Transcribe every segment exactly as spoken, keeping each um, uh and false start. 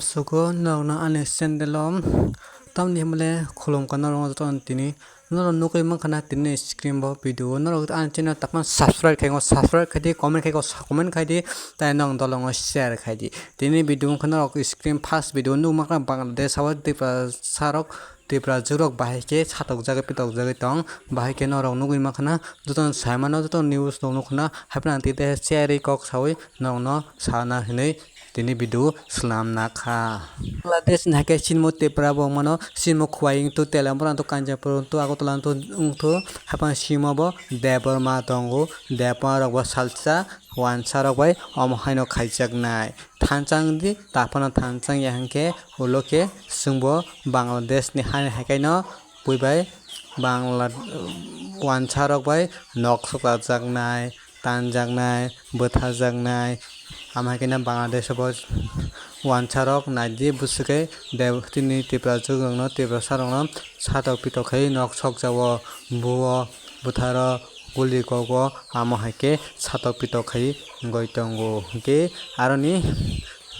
Sugo norokno ani channel o tamni hwnle khulumkha norokno jotono tini. Norok nugwi mankha na tini screen bo video o norok ani channel taphano subscribe khaingo, subscribe khaidi, comment khaiko, comment khaidi, tai norok dolongo share khaidi. Tini video wngkha norok screen first video nukmankha Bangladesh o Tiprasa rok, Tiprajwk rok bahai khe satokjagwi pitokjagwi tong, bahai khe norok nugwi mankha na jotono saimano jotono news rok nukha na haiphano ang tei share kok sawi norokno sana hinwi tini video swnamna kha. Bangladesh ni hai khe sinmo Tripura bo wngmano, sinmo Khowai wngthu, Teliampur wngthu, Kanchanpur wngthu, Agartala wngthu, wngthu, haiphano simo bo Debbarma tongo, Debbarma rok bo salsa wansa rok bai omo haino khaijaknai. Thanchang di, taphano thanchang ya hinkhe ulo khe chwngbo Bangladesh ni hani hai khe no buibai Bangla wansa rok bai nok sokjaknai, tanjaknai, bwtharjaknai. Amo hai khe no Bangladesh o bo wansa rok nai di bwswk khe de-, tini Tiprajwk rok no, Tiprasa rok no satok pitok khai nok sokjao, buo, bwtharo, guli kogo, amo hai khe satok pitok khai wngwi tongo. Hinkhe aroni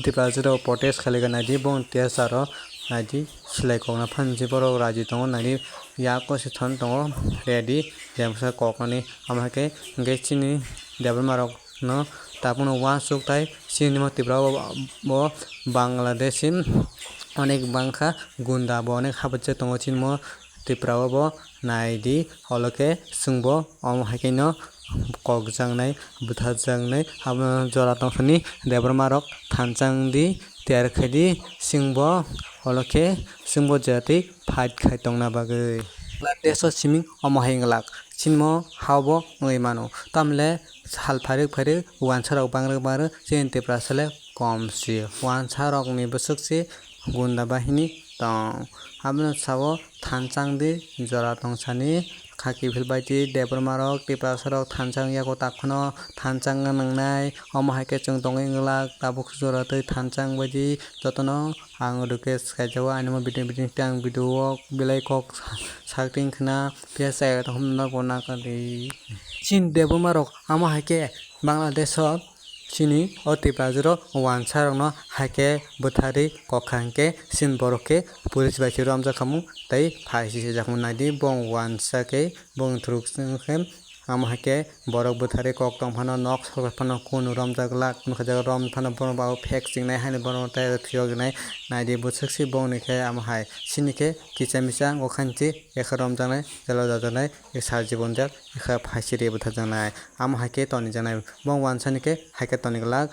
Tiprajwk rok protest khailaikha nai di, bong T S R o nai di. Swlai kokna phan je borok raji tongo nai di, yak se thon tongo ready, je bwsa koknani. Amo hai khe hinkhe chini Debbarma rok no tabukno uansuk tai chini nimo Tripura o bo Bangladesh sim onek bangkha gunda bo onek habajak tongo chini mo Tripura o bo nai di, olo khe chwngbo omo hai khe no kokjaknai, bwtharjaknai, abono jora tongthani Debbarma rok thanchang di, tiyar khai di, chwngbo olo khe chwngbo jatwi fight khai tongna bagwi. Bangladesh o siming omo hai wng glak, chini mo ha o bo wngwi mano, tamle sal phairwk phairwk wansa rok bangrwk bangrwk chini Tiprasa le kom si, wansa rok ni bwswk se gunda bahini tong. Abono sao thanchang di jora tongsani, kha kiphil bai di Debbarma rok, Tiprasa rok thanchang yago tak phano thanchang nangnai. Omo hai khe chwng tongwi wng glak, tabuk jora twi thanchang bai di jotono ang request khaijao, ani mo video video tei ang video o belai kok sak ting khna phiya chaya tong norok bo nakar di. Chini Debbarma rok amo hai khe Bangladesh o chini o Tiprajwk rok wansa rok no hai khe bwtharwi kok kha hinkhe chini borok khe police bai se romjak khamung tei phaisi sijak mung nai di, bong wansa khe bong thuruk khe amo hai khe borok bwtharwi kok tong phano nok sokjak phano kunu romjak glak, kunu khaijak rom phano borok bai phek chingnai haino borok no tei phiyok nai nai di bwswk se bong ni khe amo hai chini khe kisa misa wngkha hinkhe ekha romjaknai, jalo jajaknai, ekha jibon jak, ekha phaisiri bwtharjaknai. Amo hai khe tonijaknai. Bo wansa ni khe hai khe toni glak.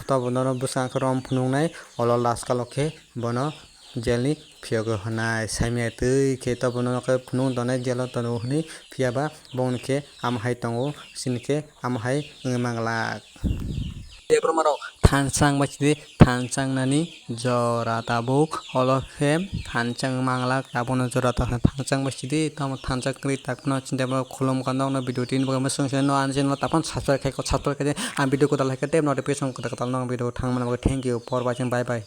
Tobo norok bwskango rom phunuknai, olo last kalo khe bono jail ni phiyogo hwnai. Saimya twi khe tobo norok khe phunuk tongnai, jail o tono hwnwi. Phiya ba bongni khe amo hai tongo, chini khe amo hai wngwi man glak. Debbarma rok thanchang bai sidi, thanchang nani jora tabuk, olo khe thanchang manglak, tabukno jora tangkha thanchang bai sidi, tamo thanchang kwrwi tak phano chini tei borok khulum kha nokno video tini bagwi mwswng se no ani channel o taphano subscribe khai kho, subscribe khai di, ang video kwtal hai khe tei notification kwtal kwtal no video thang mani bagwi thank you for watching, bye bye.